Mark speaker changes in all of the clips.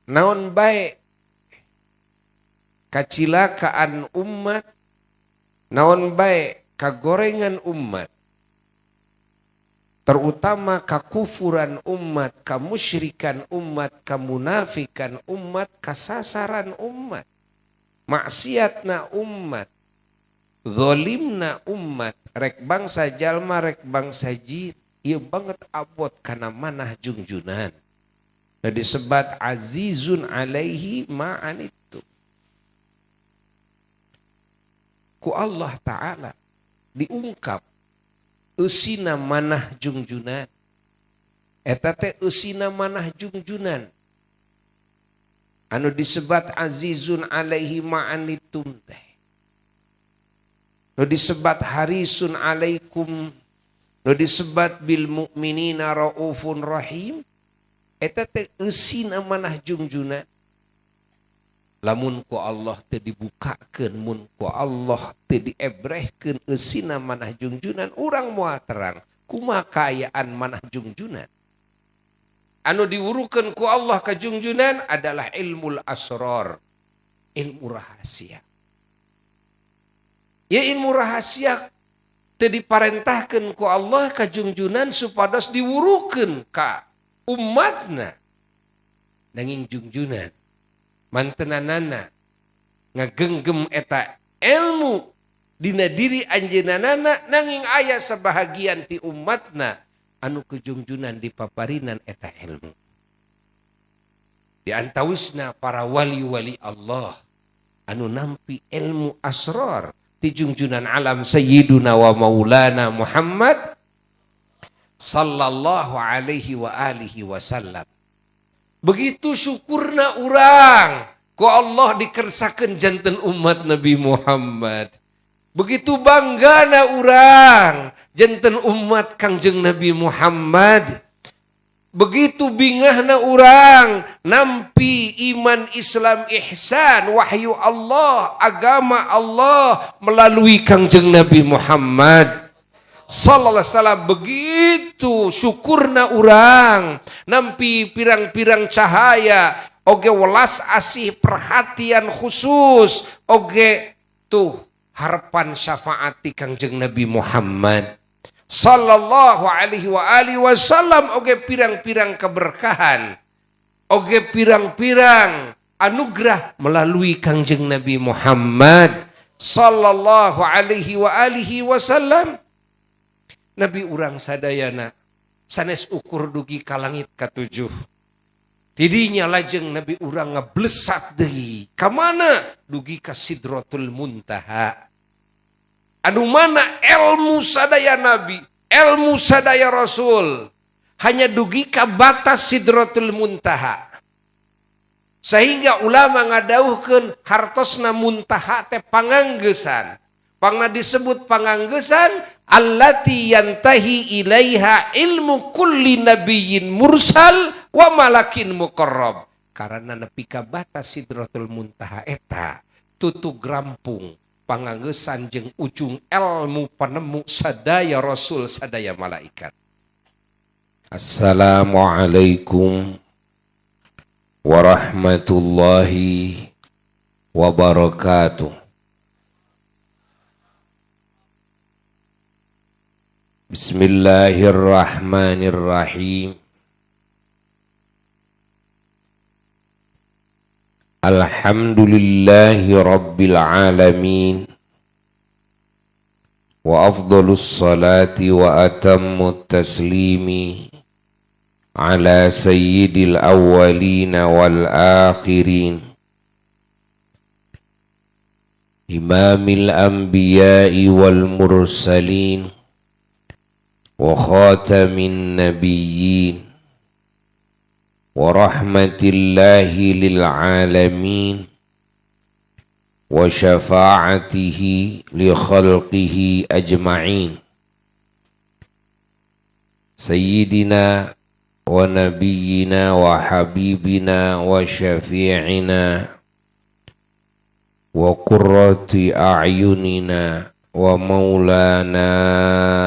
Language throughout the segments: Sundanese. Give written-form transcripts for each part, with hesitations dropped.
Speaker 1: Naon bae kacilakaan umat, naon bae kagorengan umat, terutama kakufuran umat, kamusyrikan umat, kamunafikan umat, kasasaran umat, maksiatna umat, zolimna umat, rek bangsa jalma rek bangsa jin, ieu banget abot kana manah jungjunan. Da disebat azizun alaihi ma'anittu. Ku Allah Ta'ala diungkap eusina manah jungjunan. Eta teh eusina manah jungjunan. Anu disebat azizun alaihi ma'anittum teh. Nu disebat harisun alaikum, nu disebat bil mu'minina raufun rahim. Eta teh eusina manah jungjunan. Lamun ku Allah teu dibukakeun, mun ku Allah teu diebrehkeun eusina manah jungjunan, urang moal terang kumaha kaayaan manah jungjunan. Anu diwurukeun ku Allah ka jungjunan adalah ilmul asrar, ilmu rahasia. Ya ilmu rahasia teu diparentahkeun ku Allah ka jungjunan supados diwurukeun ka umatna. Nanging jungjunan mantenanana ngagenggem eta ilmu dina diri anjeunana, nanging aya sebahagian ti umatna anu kejungjunan dipaparinan eta ilmu. Di antawisna para wali-wali Allah anu nampi ilmu asrar ti jungjunan alam Sayyiduna wa Maulana Muhammad sallallahu alaihi wa alihi wasallam. Begitu syukurna urang ku Allah dikersakeun janten umat Nabi Muhammad. Begitu banggana urang janten umat Kangjeng Nabi Muhammad. Begitu bingahna urang nampi iman Islam ihsan wahyu Allah agama Allah melalui Kangjeng Nabi Muhammad sallallahu alaihi wasallam. Begitu syukurna urang nampi pirang-pirang cahaya oge welas asih perhatian khusus oge tuh harapan syafaati Kangjeng Nabi Muhammad sallallahu alaihi wa alihi wasallam, oge pirang-pirang keberkahan oge pirang-pirang anugerah melalui Kangjeng Nabi Muhammad sallallahu alaihi wa alihi wasallam. Nabi urang sadayana sanes ukur dugi ka langit katujuh. Tidinya lajeng Nabi urang ngablesat deui. Ka mana? Dugi ka Sidratul Muntaha. Anu mana ilmu sadaya Nabi, ilmu sadaya Rasul hanya dugi ka batas Sidratul Muntaha. Sehingga ulama ngadauhkeun hartosna muntaha teh panganggesan. Pangna disebut panganggesan allati yantahi ilaiha ilmu kulli nabiyyin mursal wa malakin muqarrab. Karena nepi ka batas Sidratul Muntaha eta tutug rampung panganggesan jeung ujung ilmu panemu sadaya rasul sadaya malaikat. Assalamualaikum warahmatullahi wabarakatuh. Bismillahirrahmanirrahim. Alhamdulillahi rabbil alamin. Wa afdalus salati wa atammut taslimi ala sayyidil awwalin wal akhirin. Imamil anbiya'i wal mursalin wa khatamin nabiyyin wa rahmatillahi lil alamin wa syafa'atihi li khalqihi ajma'in. Sayyidina wa nabiyyina wa habibina wa syafi'ina wa qurrati a'yunina wa maulana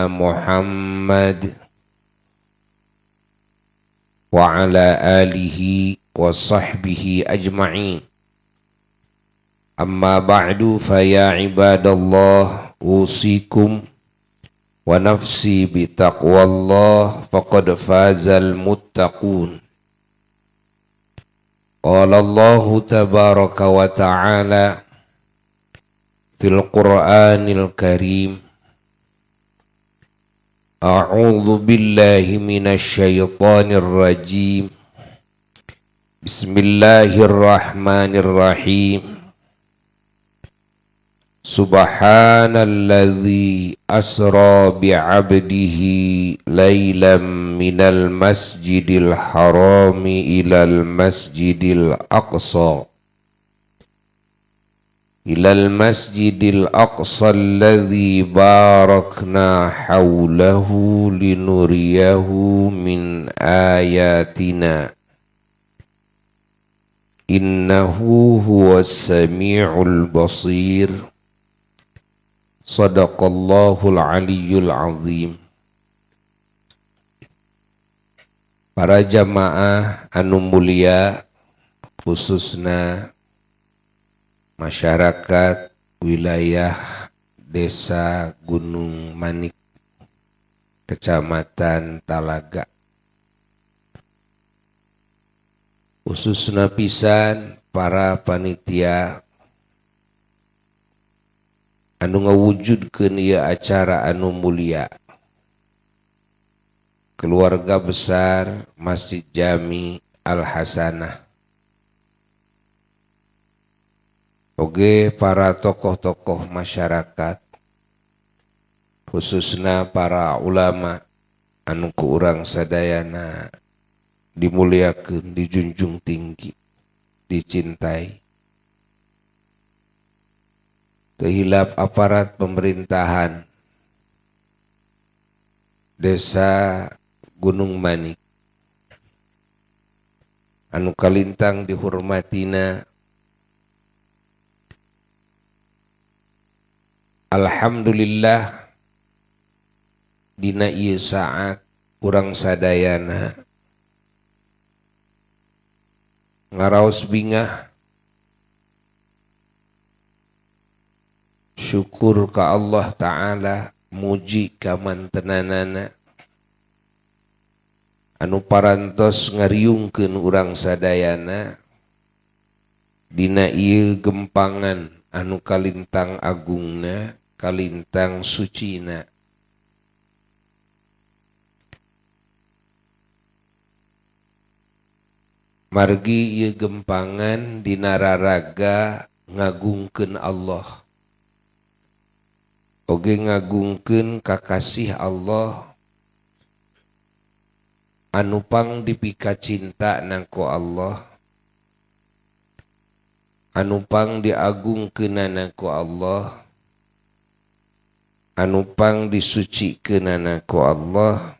Speaker 1: Muhammad wa ala alihi wa sahbihi ajma'in. Amma ba'du, fa ya ibadallah, usikum wa nafsi bitaqwallah, faqad fazal muttaqun. Qala Allahu tabaraka wa ta'ala fil Qur'anil Karim, a'udzu billahi minasy syaithanir rajim. Bismillahirrahmanirrahim. Subhanalladzi asra bi'abdihi lailan minal masjidil harami ilal masjidil aqsa ilal masjidil aqsa alladzi barakna hawlahu linuriyahu min ayatina innahu huwas samiul basir. Sadaqallahul aliyyul azim. Para jamaah anu mulia, khususna masyarakat wilayah Desa Gunung Manik, Kecamatan Talaga, khususna pisan para panitia anu ngawujudkeun ieu acara anu mulia, keluarga besar Masjid Jami Al Hasanah, oge para tokoh-tokoh masyarakat, khususna para ulama anu ku urang sadayana dimuliakeun, dijunjung tinggi, dicintai. Tehilap aparat pemerintahan Desa Gunung Manik anu kalintang dihormatina. Alhamdulillah, dina ieu saat urang sadayana ngaraos bingah, syukur ka Allah Ta'ala, muji kamantenanana anu parantos ngariungkeun urang sadayana dina ieu gempangan anu kalintang agungna, kalintang sucina. Margi ieu gempangan dina raraga ngagungkeun Allah, oge ngagungkeun kakasih Allah anu pang dipika cinta nangko Allah, anu pang diagungkeunana ku Allah, anu pang disucikeunana ku Allah,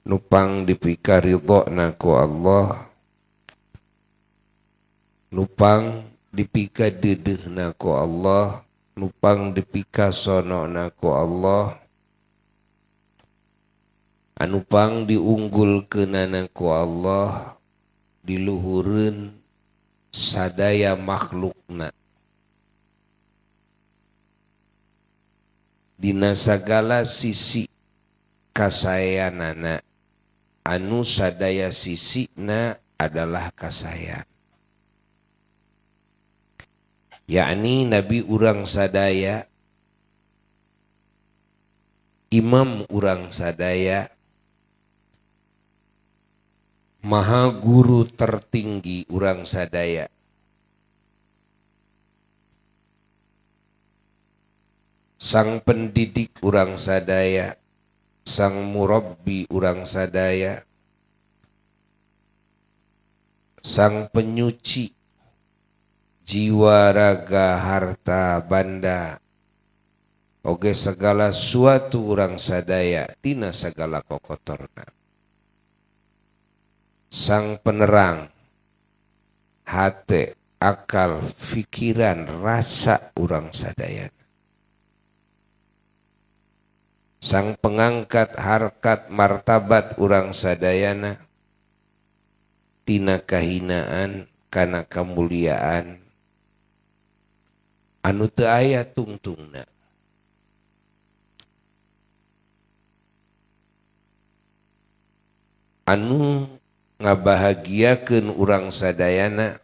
Speaker 1: nu pang dipika ridhona ku Allah, nu pang dipika deudeuhna ku Allah, nupang dipika sonona ku Allah, anupang diunggulkeunana ku Allah, diluhureun sadaya makhlukna dina sagala sisi kasayanana, anu sadaya sisina adalah kasayan, yakni Nabi urang sadaya, imam urang sadaya, maha guru tertinggi urang sadaya, sang pendidik urang sadaya, sang murabbi urang sadaya, sang penyuci jiwa, raga, harta, banda, oge segala suatu urang sadaya tina segala kokotorna. Sang penerang hate, akal, pikiran, rasa urang sadayana. Sang pengangkat harkat martabat urang sadayana. tina kahinaan kana kamuliaan anu teu aya tungtungna. Anu ngabahagiakeun urang sadayana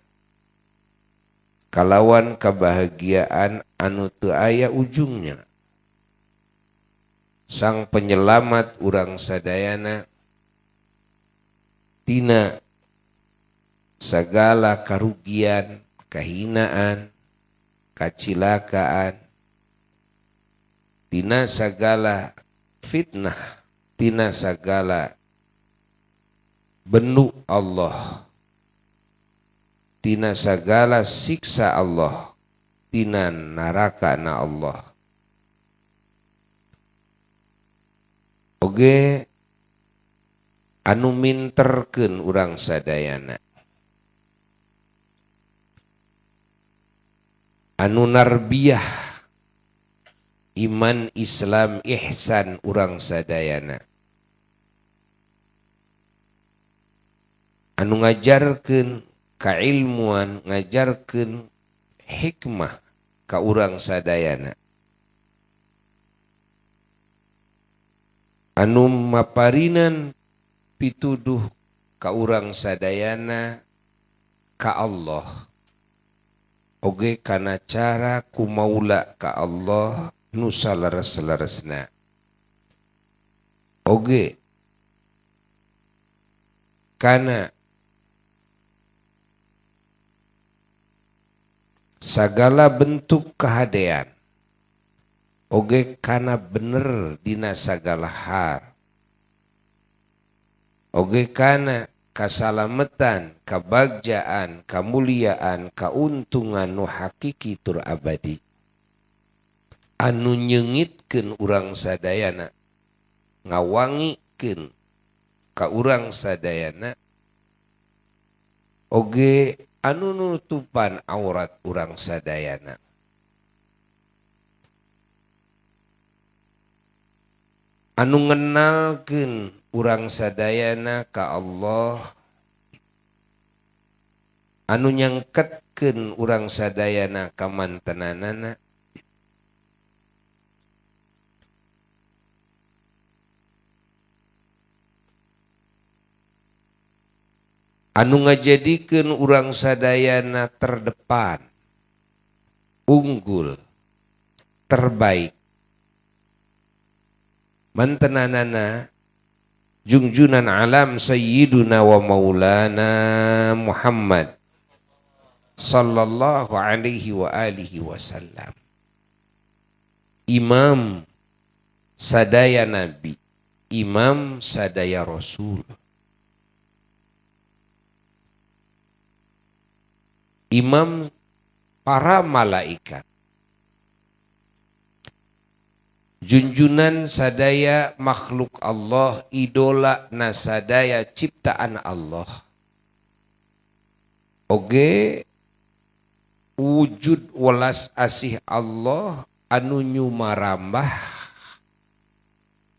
Speaker 1: kalawan kabahagiaan anu teu aya ujungnya. Sang penyelamat urang sadayana tina sagala karugian, kahinaan, kacilakaan, tina sagala fitnah, tina sagala benu Allah, tina sagala siksa Allah, tina neraka na Allah. Oge anu minterkeun urang sadayana, anu narbiyah iman Islam ihsan urang sadayana, anu ngajarkeun kailmuan, ngajarkeun hikmah ka urang sadayana, anu maparinan pituduh ka urang sadayana ka Allah, oge kana cara kumaula ka Allah nu saleres-leresna, oge kana sagala bentuk kahadean, oge kana bener dina sagala hal, oge kana kasalametan, kabagjaan, kamuliaan, kauntungan nu hakiki tur abadi, anu nyeungitkeun urang sadayana, ngawangikeun ka urang sadayana, oge anu nutupan aurat urang sadayana. Anu ngenalkeun urang sadayana ka Allah, anu nyangketkeun urang sadayana ka mantenanana, anu ngajadikeun urang sadayana terdepan, unggul, terbaik. Mantenanana jungjunan alam sayyiduna wa maulana Muhammad sallallahu alaihi wa alihi wasallam, imam sadaya nabi, imam sadaya rasul, imam para malaikat, junjunan sadaya makhluk Allah, idola nasadaya ciptaan Allah, oge wujud welas asih Allah anu nyumarambah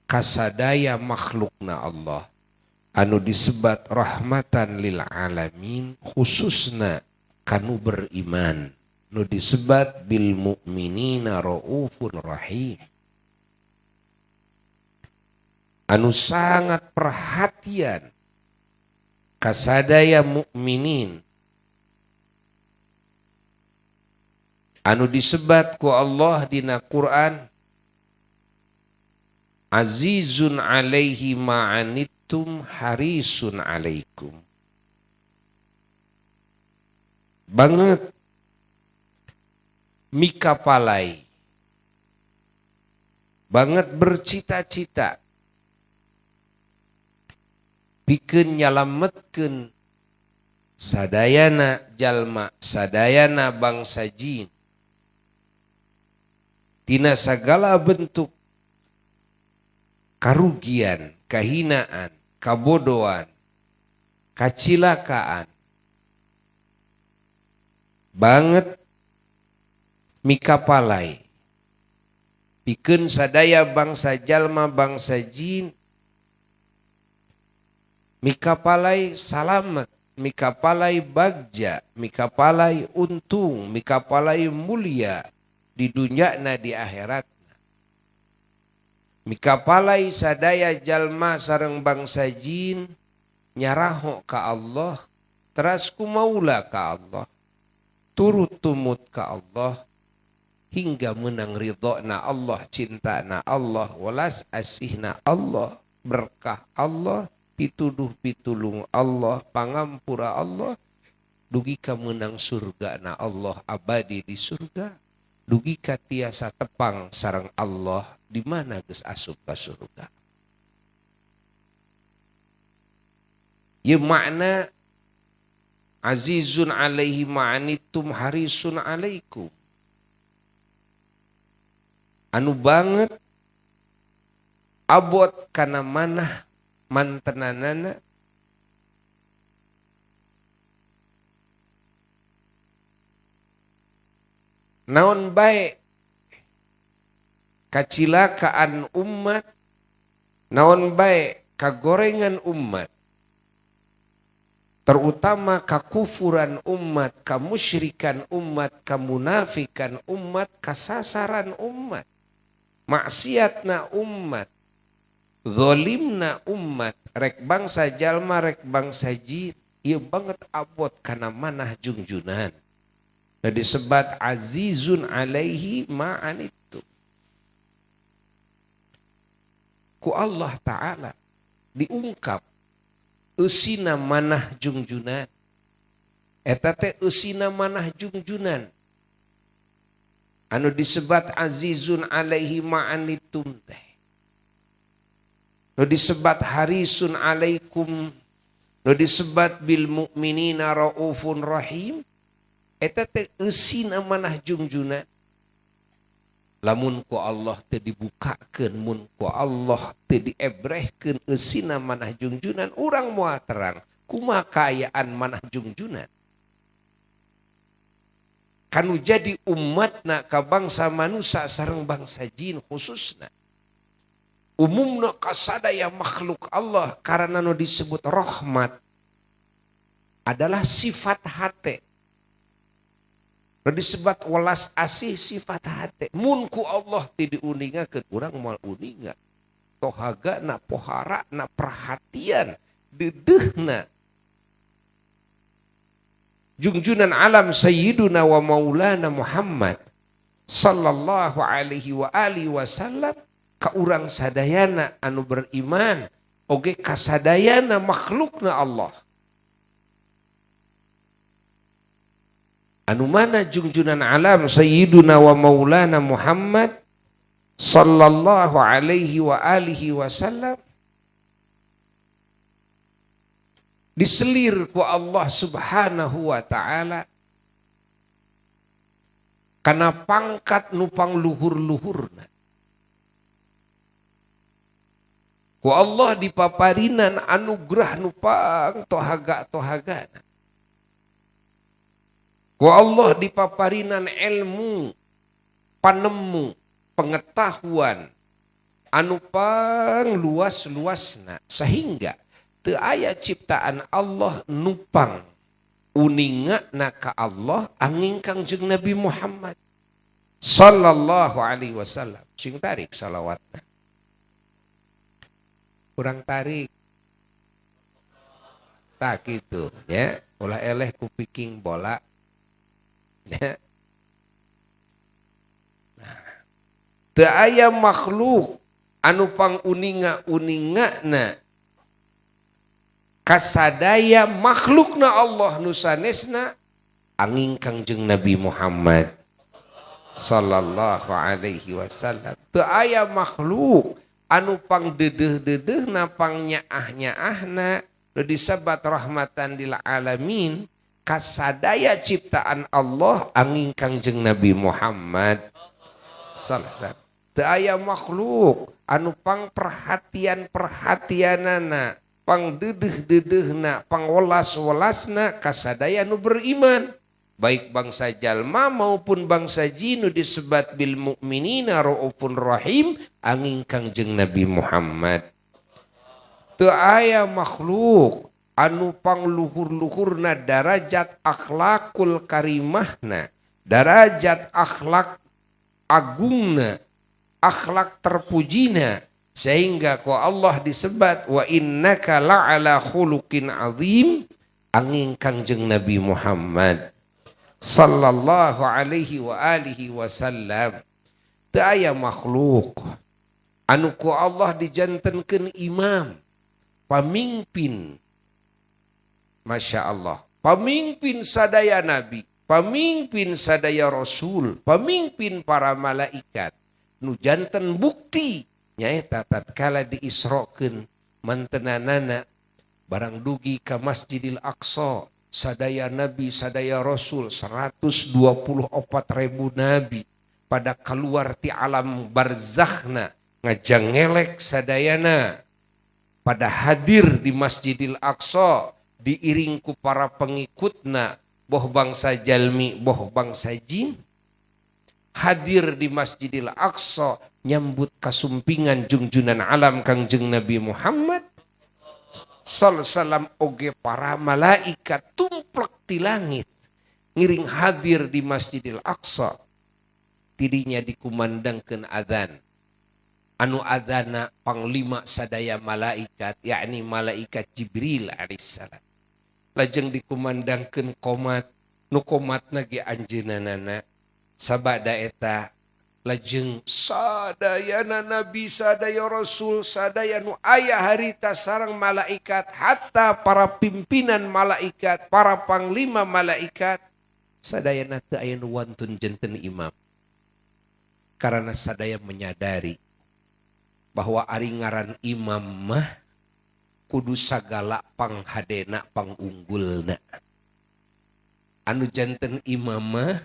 Speaker 1: kasadaya makhlukna Allah, anu disebat rahmatan lil alamin, khususna kanu beriman, nu disebat bil mu'minina raufun rahim, anu sangat perhatian kasadaya mukminin, anu disebat ku Allah dina Quran azizun alaihi ma'anittum harisun alaikum. Banget mikapalai, banget bercita-cita pikeun nyalametkeun sadayana jalma, sadayana bangsa jin tina sagala bentuk karugian, kahinaan, kabodohan, kacilakaan. Banget mikapalai pikeun sadaya bangsa jalma, bangsa jin mikapalai salamet mikapalay bagja, mikapalay untung, mikapalay mulia di dunya na di akhirat. Mikapalay sadaya jalma sareng bangsa jin nyaraho ka Allah, teras kumaula ka Allah, turut tumut ka Allah hingga menang ridho na Allah, cinta na Allah, welas asihna Allah, berkah Allah, pituduh pitulung Allah, pangampura Allah, dugi ka menang surga na Allah, abadi di surga, dugi ka tiasa tepang sareng Allah di mana geus asup ka surga. Ieu makna azizun alaihi ma'anittum harisun alaikum. Anu banget abot kana manah mantenanana naon bae kacilakaan umat, naon bae kagorengan umat, terutama kakufuran umat, kamusyrikan umat, kamunafikan umat, kasasaran umat, maksiatna umat, zolimna umat, rek bangsa jalma rek bangsa jin, ieu banget abot kana manah jungjunan. Nah disebat azizun alaihi ma'anittu. Ku Allah Ta'ala diungkap eusina manah jungjunan. Eta teh eusina manah jungjunan. Anu disebat azizun alaihi ma'anittum teh. Nu disebat harisun alaikum, nu disebat bil mu'minina raufun rahim. Eta teh eusina manah jungjunan. Lamun ku Allah teu dibukakeun, mun ku Allah teu diebrehkeun eusina manah jungjunan, urang moal terang kumaha kaayaan manah jungjunan. Kanu jadi umatna ka bangsa manusia sareng bangsa jin khususna. Umumna kasadaya makhluk Allah karena nu disebut rahmat adalah sifat hate. Nu disebut welas asih sifat hate. Mun ku Allah teu diuningakeun urang moal uninga. Tohagana, poharana, perhatian, dedehna. Jungjunan alam Sayyiduna wa Maulana Muhammad sallallahu alaihi wa alihi wasallam ka urang sadayana anu beriman oge kasadayana makhlukna Allah. Anu mana jungjunan alam Sayyiduna wa Maulana Muhammad sallallahu alaihi wa alihi wasallam diselir ku Allah Subhanahu wa ta'ala kana pangkat nupang luhur-luhurna. Ku Allah dipaparinan anugerah nupang tohaga-tohagana. Ku Allah dipaparinan ilmu, panemu, pengetahuan anu pang luas-luasna sehingga teu aya ciptaan Allah nupang uninga na ka Allah angin Kangjeng Nabi Muhammad sallallahu alaihi wasallam. Sing tarik salawatna. Kurang tarik. Tak gitu ya, ulah eleh ku piking bola. Ya. Nah, teu aya makhluk anu pang uninga-uningana kasadaya makhlukna Allah nu sanesna angin Kangjeng Nabi Muhammad sallallahu alaihi wasallam. Teu aya makhluk anu pang dedeh-dedehna pang nyaah-nyaahna nu disebat rahmatan lil alamin kasadaya ciptaan Allah angin Kangjeng Nabi Muhammad sallallahu alaihi wasallam. Teu aya makhluk anu pang perhatian-perhatianana, pang dedeh-dedehna, pang welas-welasna kasadaya nu beriman, baik bangsa jalma maupun bangsa jin nu disebat bil mukminina raufun rahim angin Kangjeng Nabi Muhammad. Teu aya makhluk Anu pangluhur-luhurna darajat akhlakul karimahna, darajat akhlak agungna, akhlak terpujina, sehingga ku Allah disebat wa innaka la'ala khuluqin azim, angin Kangjeng Nabi Muhammad sallallahu alaihi wa alihi wasallam. Teu aya makhluk anu ku Allah dijantenkeun imam, pamimpin. Masya Allah, pamimpin sadaya nabi, pamimpin sadaya rasul, pamimpin para malaikat, nu janten bukti nyaeta tatkala diisrokeun mantenanana barang dugi ka Masjidil Aqsa, sadaya nabi, sadaya rasul, 124 ribu nabi pada keluar ti alam barzakhna, ngajangelek sadayana pada hadir di Masjidil Aqsa, diiring ku para pengikutna, boh bangsa jalmi, boh bangsa jin, hadir di Masjidil Aqsa nyambut kasumpingan jungjunan alam Kangjeng Nabi Muhammad sallallahu. Oge para malaikat tumplek di langit ngiring hadir di Masjidil Aqsa. Tidinya dikumandangkeun adzan, anu adzana panglima sadaya malaikat, yakni malaikat Jibril alaihissalam. Lajeng dikumandangkeun komat, nu komatna ge anjeunna. Sabada eta lajeng sadayana nabi, sadaya rasul, sadaya nu aya harita sareng malaikat, hatta para pimpinan malaikat, para panglima malaikat, sadayana teu aya nu wantun janten imam, karena sadaya menyadari bahwa ari ngaran imam mah kudu sagala panghadena, pangunggulna. Anu janten imam mah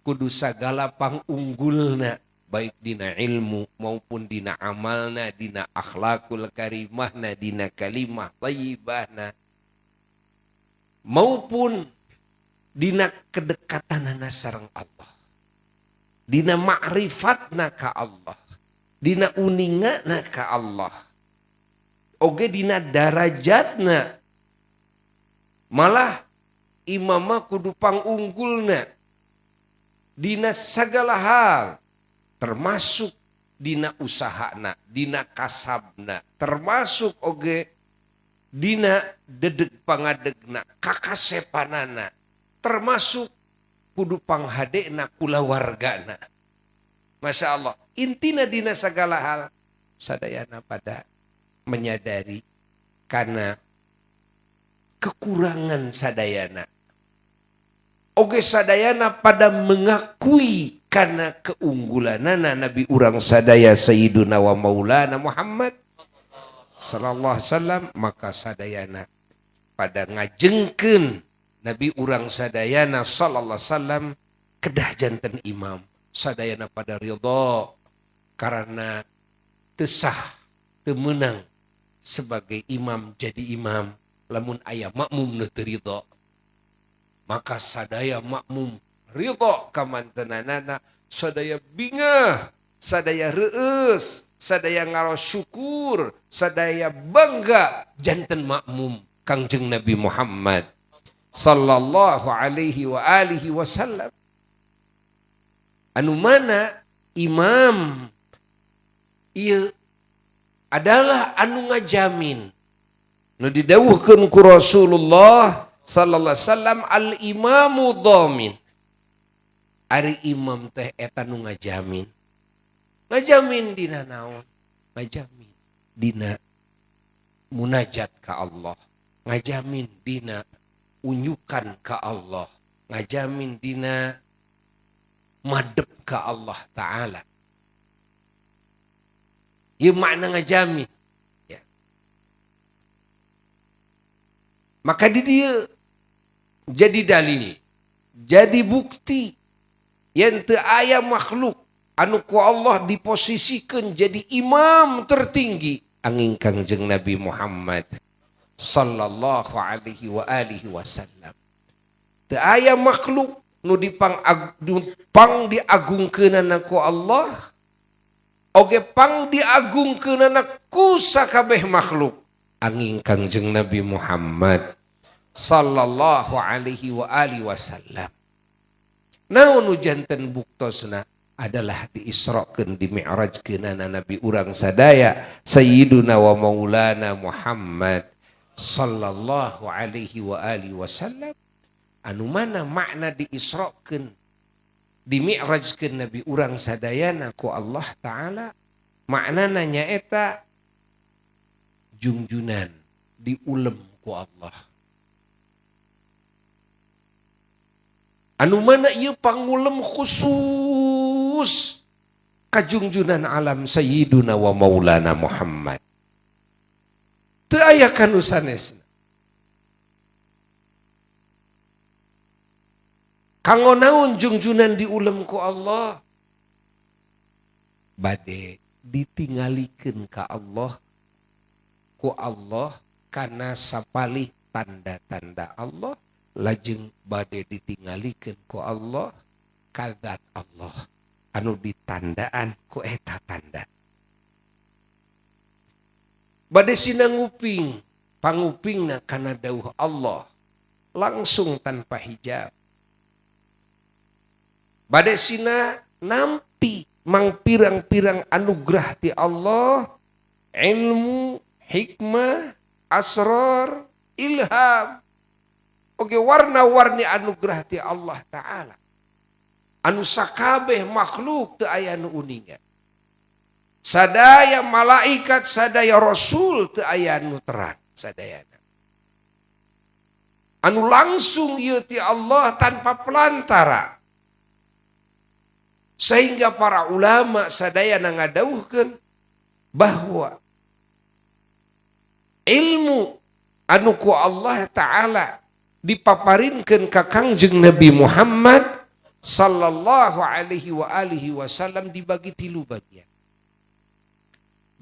Speaker 1: kudu sagala pangunggulna, baik dina ilmu maupun dina amalna, dina akhlakul karimahna, dina kalimah thayyibahna, maupun dina kedekatanana sareng Allah, dina ma'rifatna ka Allah, dina uningana ka Allah, oge dina darajatna. Malah imam mah kudu pangunggulna dina segala hal, termasuk dina usahana, dina kasabna, termasuk oge dina dedeg pangadegna, kakasepanana, termasuk kudu panghadena kulawargana. Masya Allah, intina dina segala hal sadayana pada menyadari karena kekurangan sadayana. Oge sadayana pada mengakui karena keunggulanana Nabi urang sadaya, Sayyiduna wa Maulana Muhammad sallallahu alaihi wasallam. Maka sadayana pada ngajengkeun Nabi urang sadayana sallallahu alaihi wasallam kedah janten imam. Sadayana pada ridho karena tesah temenang sebagai imam, jadi imam, lamun aya makmum nu teu ridho. Maka sadaya makmum ridho kamantenanana, sadaya bingah, sadaya reus, sadaya ngaros syukur, sadaya bangga janten makmum Kangjeng Nabi Muhammad sallallahu alaihi wa alihi wasallam. Anu mana imam ieu adalah anu ngajamin, nu didawuhkeun ku Rasulullah sallallahu alaihi wasallam, al imamu dhamin. Ari imam teh eta nu ngajamin. Ngajamin dina naon? Ngajamin dina munajat ka Allah, ngajamin dina unyukan ka Allah, ngajamin dina madep ka Allah Ta'ala. Ieu makna ngajamin ya. Maka di dia jadi dalil, jadi bukti yang teu aya makhluk anu ku Allah diposisikan jadi imam tertinggi angin Kangjeng Nabi Muhammad sallallahu alaihi wa alihi wasallam. Teu aya makhluk nu dipang pang diagungkeunana ku Allah, oge pang diagungkeunana ku sakabeh makhluk. Anging Kangjeng Nabi Muhammad sallallahu alaihi wa alihi wasallam. Naon nu janten buktosna adalah diisrokeun, dimi'rajkeunana Nabi urang sadaya, Sayyiduna wa Maulana Muhammad sallallahu alaihi wa alihi wasallam, anu mana makna diisrokeun, dimi'rajkeun Nabi urang sadayana ku Allah Ta'ala, maknana nyaeta jungjunan diulem ku Allah, anu mana ieu pangulem khusus kajungjunan alam Sayyiduna wa Maulana Muhammad. Teu aya kanu sanesna. Kanggo naon jungjunan diulem ku Allah? Bade ditingalikeun ka Allah ku Allah kana sapalih tanda-tanda Allah, lajeng bade ditinggalikeun ku Allah kadzat Allah anu ditandaan ku eta tanda. Bade sina nguping, pangupingna kana dawuh Allah langsung tanpa hijab. Bade sina nampi mang pirang-pirang anugerah ti Allah, ilmu, hikmah, asrar, ilham. Oke, warna-warni anugerah ti Allah Ta'ala anu sakabeh makhluk teu aya nu uninga. Sadaya malaikat, sadaya rasul teu aya nu terang sadayana. Anu langsung ieu ti Allah tanpa pelantara. Sehingga para ulama sadayana ngadawuhkeun bahwa ilmu anu ku Allah Ta'ala dipaparinkeun ka Kangjeng Nabi Muhammad sallallahu alaihi wa alihi wasallam dibagi tilu bagian.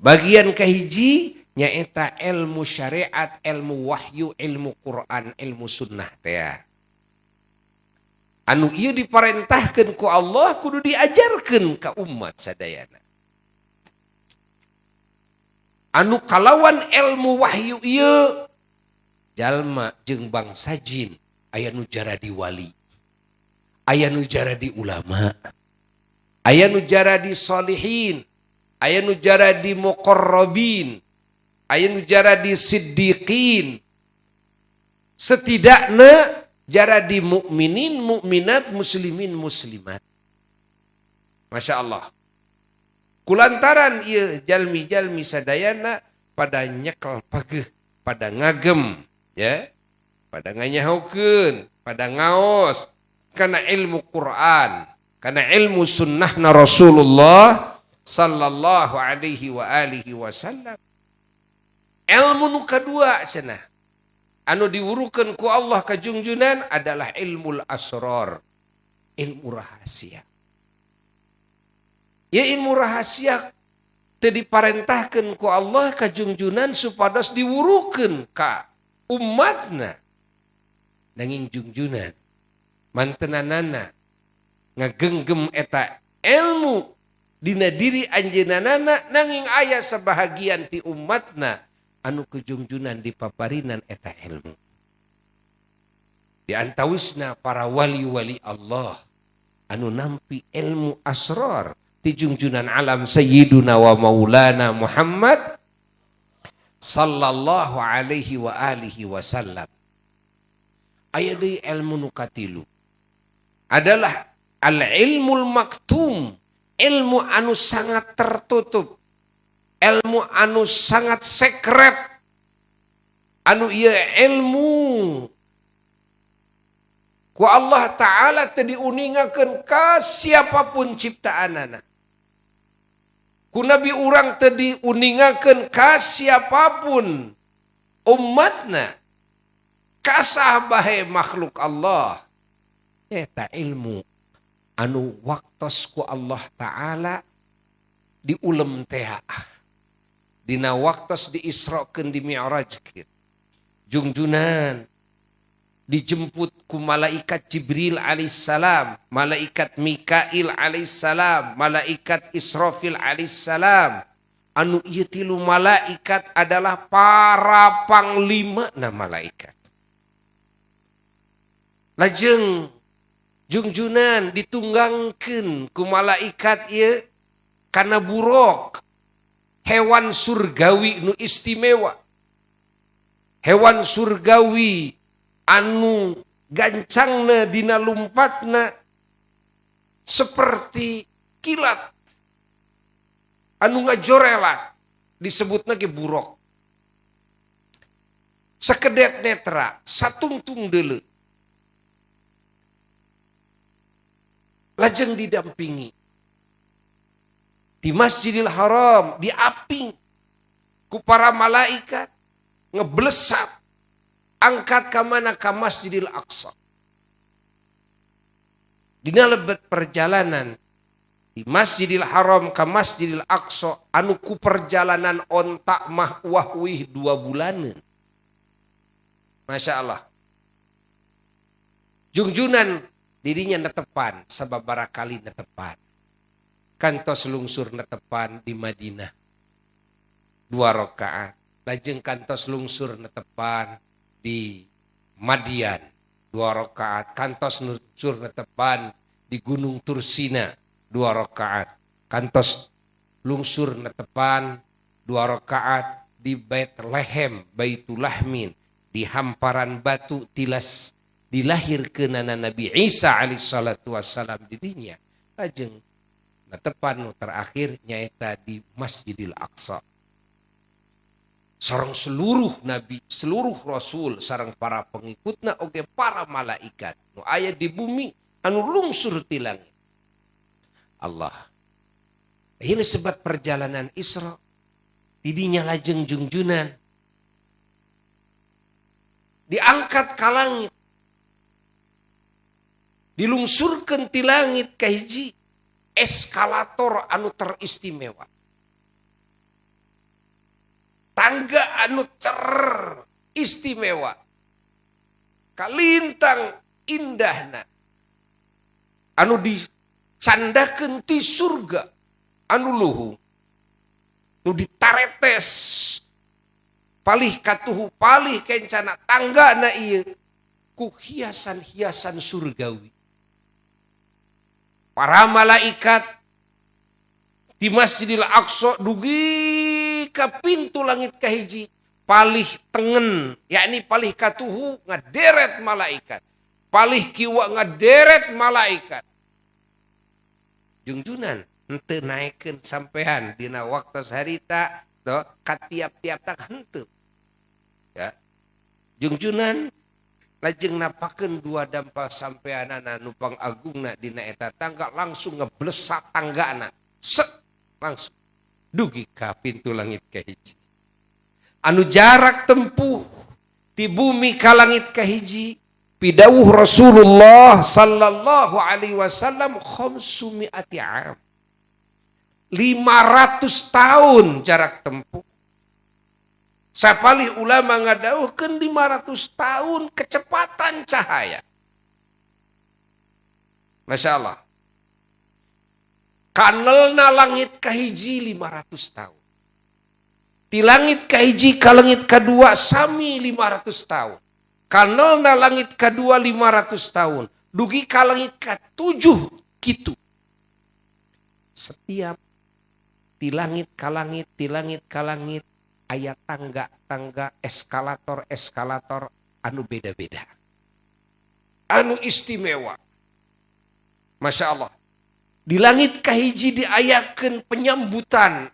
Speaker 1: Bagian kahiji nyaeta ilmu syariat, ilmu wahyu, ilmu Quran, ilmu sunnah teh. Anu ieu diparentahkeun ku Allah kudu diajarkeun ka umat sadayana. Anu kalawan ilmu wahyu ieu jalma jeung bangsa jin aya nu jaradi wali, aya nu jaradi ulama, aya nu jaradi solihin, aya nu jaradi muqarrabin, aya nu jaradi siddiqin. Setidakna jaradi mukminin, mukminat, muslimin, muslimat. Masya Allah. Kulantaran ieu jalmi-jalmi sadayana pada nyekel pageuh, pada ngagem, ya, pada nganyahokeun, pada ngaos karena ilmu Quran, karena ilmu sunnahna Rasulullah sallallahu alaihi wa alihi wasallam. Ilmu nu kadua cenah anu diwurukeun ku Allah ka jungjunan adalah ilmul asrar, ilmu rahasia. Ya, ilmu rahasia teu diparentahkeun ku Allah ka jungjunan supados diwurukeun ka umatna. Nanging jungjunan mantenanana ngagenggem eta ilmu dina diri anjeunna, nanging aya sebahagian ti umatna anu kejungjunan dipaparinan eta ilmu. Di antawisna para wali-wali Allah anu nampi ilmu asrar ti jungjunan alam Sayyiduna wa Maulana Muhammad sallallahu alaihi wa alihi wasallam. Aya deui ilmu nu katilu adalah al-ilmul maktum, ilmu anu sangat tertutup, ilmu anu sangat sekret, anu ieu ilmu ku Allah Ta'ala teu diuningakeun ka siapapun ciptaanana. Ku Nabi urang teu diuningakeun ka siapapun umatna, ka sahabahe makhluk Allah. Eta ilmu anu waktos ku Allah Ta'ala diulem teh dina waktos diisrokeun, dimi'rajkeun. Jungjunan dijemput ku malaikat Jibril alaihissalam, malaikat Mikail alaihissalam, malaikat Israfil alaihissalam, Anu ieu tilu malaikat adalah para panglima na malaikat. Lajeng jungjunan ditunggangkeun ku malaikat ieu kana buruk, hewan surgawi nu istimewa. Hewan surgawi anu gancangna dina lumpatna seperti kilat, anu ngajorelat, disebutna ge buruk. Sakedep netra satungtung deuleu. Lajeng didampingi di Masjidil Haram, diaping ku para malaikat, ngeblesat angkat ka mana? Ka Masjidil Aqsa. Dina lebet perjalanan di Masjidil Haram ka Masjidil Aqsa anu ku perjalanan ontak mah wahwih 2 bulaneun. Masya Allah. Jungjunan dirinya netepan sababaraha kali netepan. Kantos lungsur netepan di Madinah 2 rakaat. Lajeng kantos lungsur netepan di Madian 2 rakaat. Kantos lungsur netepan di Gunung Tursina 2 rakaat. Kantos lungsur netepan 2 rakaat di Bethlehem, Baitulahmin, di hamparan batu tilas dilahirkeunana Nabi Isa alaihi salatu wassalam di dinya. Lajeng netepan nu terakhir nyaeta di Masjidil Aqsa. Sareng seluruh nabi, seluruh rasul, sareng para pengikutna oge para malaikat nu aya di bumi anu lungsur ti langit. Allah. Ini sebat perjalanan Isra. Tidinya lajeng jungjunan diangkat ka langit. Dilungsurkeun ti langit ka hiji eskalator anu teristimewa. Tangga anu teristimewa. Kalintang indahna. Anu dicandakeun ti surga anu luhung. Nu ditaretes palih katuhu palih kencana tanggana ieu ku hiasan-hiasan surgawi. Para malaikat di Masjidil Aqsa dugi ka pintu langit kahiji palih tengen, yakni palih katuhu ngaderet malaikat, palih kiwa ngaderet malaikat. Jungjunan henteu naekeun sampean dina waktu harita to ka tiap-tiap tak henteu. Ya. Jungjunan lajeng napakeun 2 dampal sampeanana nu pangagungna dina eta tangga langsung ngeblesat tanggana. Set langsung dugi ka pintu langit kahiji. Anu jarak tempuh ti bumi ka langit kahiji pidawuh Rasulullah sallallahu alaihi wasallam khamsumi'ati am. 500 tahun jarak tempuh. Sapalih ulama ngadawuhkeun 500 tahun kecepatan cahaya. Masya Allah. Kanelna langit kahiji 500 tahun. Ti langit kahiji ka langit kadua sami 500 tahun. Kanelna langit kadua 500 tahun. Dugi ka langit katujuh kitu. Setiap ti langit ka langit, ti langit ka langit, aya tangga-tangga, eskalator-eskalator anu beda-beda. Anu istimewa. Masya Allah. Di langit kahiji diayakeun penyambutan,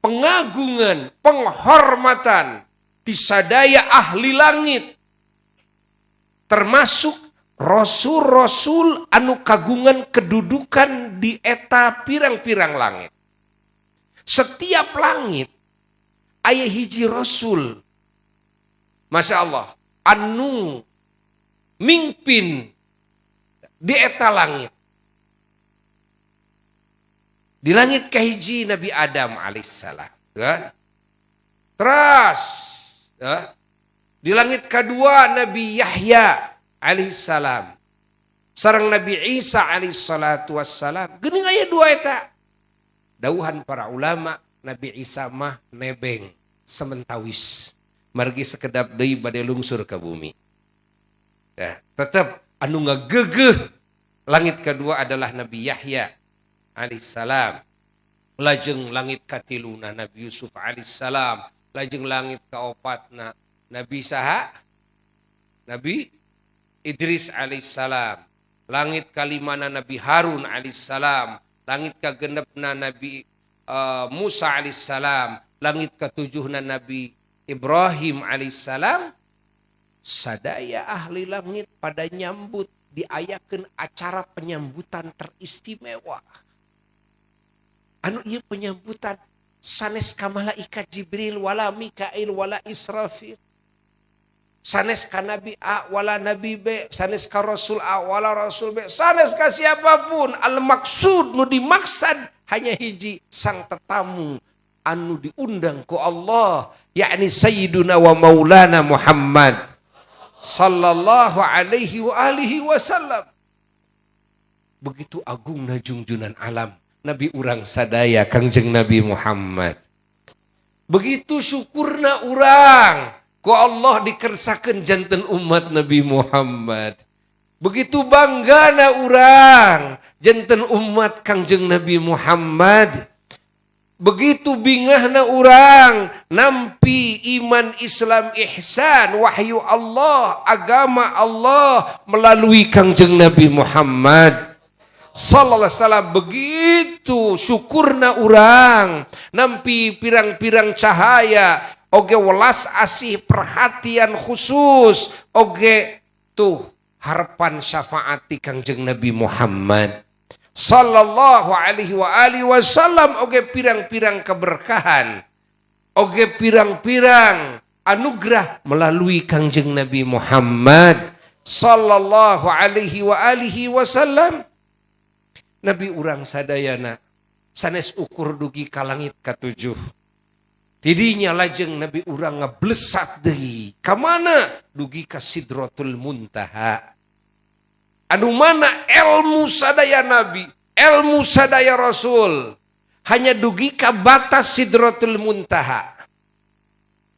Speaker 1: pengagungan, penghormatan disadaya ahli langit. Termasuk rasul-rasul anu kagungan kedudukan di eta pirang-pirang langit. Setiap langit aya hiji rasul. Masya Allah, anu mingpin di eta langit. Di langit kahiji Nabi Adam alaihissalam, kan? Terus, ya, di langit kedua Nabi Yahya alaihissalam. Sareng Nabi Isa alaihissalatu wassalam. Geuning aya dua eta. Dauhan para ulama, Nabi Isa mah nebeng sementawis, margi sekedap deui bade lungsur ke bumi. Nah, tetap anu ngagegeh langit kedua adalah Nabi Yahya alaihissalam. Lajeng langit katiluna Nabi Yusuf alaihissalam. Lajeng langit kaopatna Nabi saha? Nabi Idris alaihissalam. Langit kalimana Nabi Harun alaihissalam. Langit kagenepna Nabi Musa alaihissalam. Langit katujuhna Nabi Ibrahim alaihissalam. Sadaya ahli langit pada nyambut, diayakeun acara penyambutan teristimewa. Anu ieu penyambutan sanes ka malaikat Jibril, wala Mikail, wala Israfil. Sanes ka Nabi A wala Nabi B, sanes ka Rasul A wala Rasul B, sanes ka siapapun. Al maksud, nu dimaksad hanya hiji, sang tetamu anu diundang ku Allah, yakni Sayyiduna wa Maulana Muhammad sallallahu alaihi wa alihi wasallam. Begitu agungna jungjunan alam Nabi urang sadaya, Kangjeng Nabi Muhammad. Begitu syukurna urang ku Allah dikersakeun janten umat Nabi Muhammad. Begitu banggana urang janten umat Kangjeng Nabi Muhammad. Begitu bingahna urang nampi iman, Islam, ihsan, wahyu Allah, agama Allah melalui Kangjeng Nabi Muhammad sallallahu alaihi wasallam. Begitu syukurna urang nampi pirang-pirang cahaya, oge welas asih, perhatian khusus, oge tuh harapan syafaat ti Kangjeng Nabi Muhammad sallallahu alaihi wa alihi wasallam, oge pirang-pirang keberkahan, oge pirang-pirang anugerah melalui Kangjeng Nabi Muhammad sallallahu alaihi wa alihi wasallam. Nabi urang sadayana sanes ukur dugi ka langit katujuh. Tidinya lajeng Nabi urang ngablesat deui ka mana? Dugi ka Sidratul Muntaha, anu mana ilmu sadaya nabi, ilmu sadaya rasul hanya dugi ka batas Sidratul Muntaha,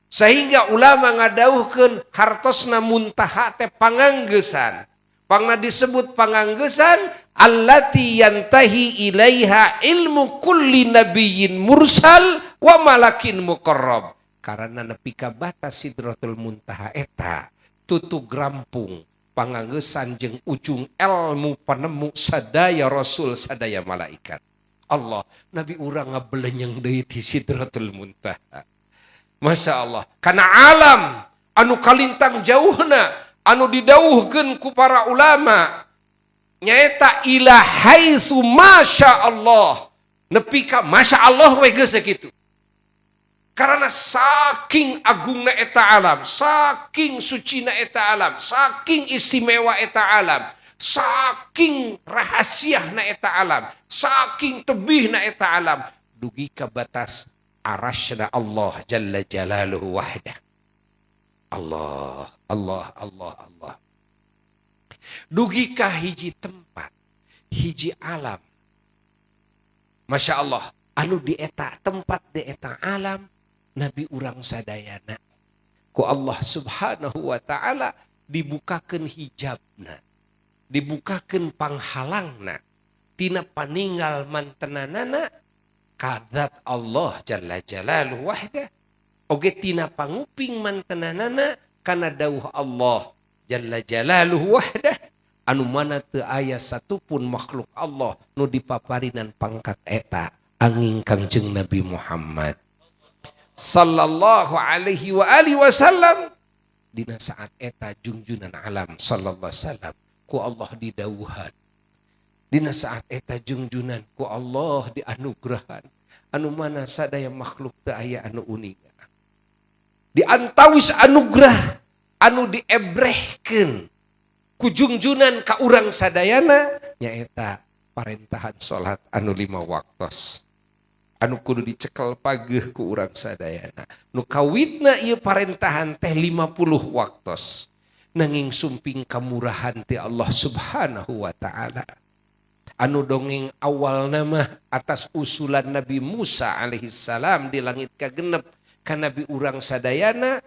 Speaker 1: sehingga ulama ngadauhkeun hartosna muntaha teh panganggesan. Pangna disebut panganggesan allati yantahi ilaiha ilmu kulli nabiyyin mursal wa malakin muqarrab, karena nepi ka batas Sidratul Muntaha eta tutug rampung panganggesan jeung ujung ilmu penemu sadaya rasul, sadaya malaikat Allah. Nabi urang ngabelenyeng deui di Sidratul Muntaha. Masya Allah, karena alam anu kalintang jauhna, anu didauhkeun ku para ulama nyaeta ila haitsu masya Allah, nepi ka masya Allah we geus sakitu, karena saking agungna eta alam, saking sucina eta alam, saking istimewa eta alam, saking rahasiahna eta alam, saking tebihna eta alam, dugi ka batas arasna Allah jalla jalaluhu wahdah. Allah, Allah, Allah, Allah. Dugi ka hiji tempat, hiji alam. Masya Allah, anu di eta tempat, di eta alam, Nabi urang sadayana ku Allah Subhanahu wa Ta'ala dibukakan hijabna, dibukakan panghalangna tina paninggal mantenanana ka dzat Allah jalla jalaluhu wahdah, oge tina panguping mantenanana kana dawuh Allah jalla jalaluhu wahdah, anu mana teu aya satupun makhluk Allah nu dipaparinan pangkat eta anging Kangjeng Nabi Muhammad sallallahu alaihi wa alihi wasallam. Dina saat eta jungjunan alam sallallahu alaihi wasallam ku Allah didawuhan. Dina saat eta jungjunan ku Allah dianugerahan, anu mana sadaya makhluk teu aya anu uninga. Di antawis anugerah anu diebrehkeun ku jungjunan ka urang sadayana nyaeta parentahan salat anu lima waktos, anu kudu dicekel pageuh ku urang sadayana. Nu kawitna ieu parentahan teh 50 waktos, nanging sumping kamurahan ti Allah Subhanahu wa Ta'ala. Anu dongeng awal nama atas usulan Nabi Musa alaihissalam di langit kagenep ka Nabi urang sadayana.